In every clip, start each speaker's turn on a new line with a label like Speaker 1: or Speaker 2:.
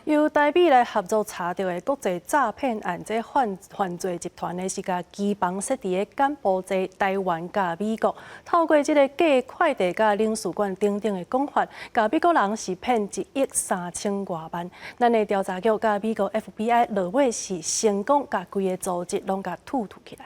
Speaker 1: 由台美來合作查著的國際詐騙案，這犯犯罪集團呢是共機房設佇咧柬埔寨、台灣佮美國，透過這个寄快遞佮領事館等等的講法，共美國人是騙1億3千外萬。咱的調查局佮美國 FBI 落尾是成功共規个組織攏共吐吐起來。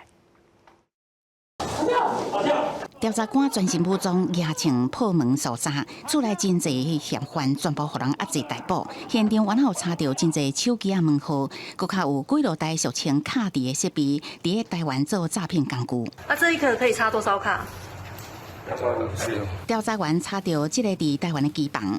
Speaker 2: 調查官全身武裝，舉槍破門搜查，厝內真濟嫌犯全部予人壓制逮捕。現場原來有查著真濟手機仔門號，閣較有幾落台俗稱卡佇的設備，佇咧台灣做詐騙工具。
Speaker 3: 那這一顆可以插多少卡？
Speaker 2: 調查員查著這个佇台灣的機房。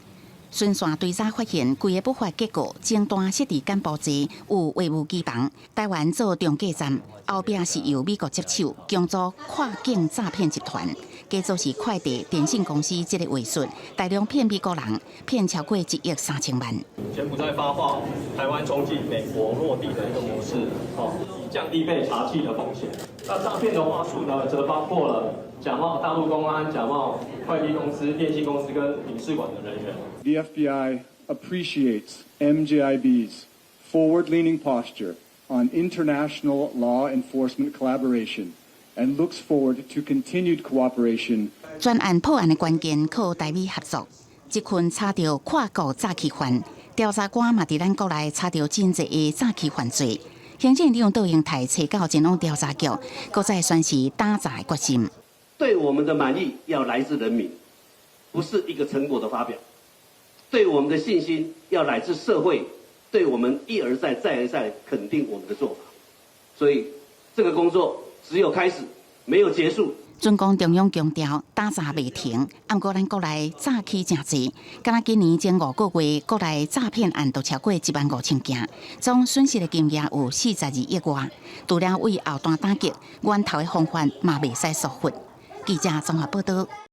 Speaker 2: 循線追查發現，規个不法結構前端設佇柬埔寨有話務機房，台灣做中繼站，後壁是由美國接手，強組跨境詐騙集團，假做是快遞、電信公司這个話術，大量騙美國人，騙超過1億3千萬。
Speaker 4: 柬埔寨發貨，台灣中繼，美國落地的一個模式，哦，以降低被查緝的風險。那詐騙的話術呢，則包括了假冒大陸公安、假冒快遞公司、電信公司跟領事館的人員。
Speaker 5: The FBI appreciates MJIB's forward-leaning posture on international law enforcement collaboration and looks forward to continued cooperation.
Speaker 2: 專案破案的關鍵靠台美合作，這群查著跨國詐欺犯，調查官嘛佇咱國內查著真濟的詐欺犯罪。行政院長卓榮泰揣到前往調查局，閣再宣示打詐的決心。
Speaker 6: 對我們的滿意要來自人民，不是一個成果的發表。對我們的信心要來自社會，對我們一而再、再而再肯定我們的做法。所以這個工作只有開始，沒有結束。
Speaker 2: 中共中央強調打詐袂停，毋過咱國內詐欺誠濟，敢若今年前5個月，國內詐騙案就超過1萬5千件，總損失的金額有42億外。除了對後端打擊，源頭的防範嘛袂使疏忽。記者綜合報道。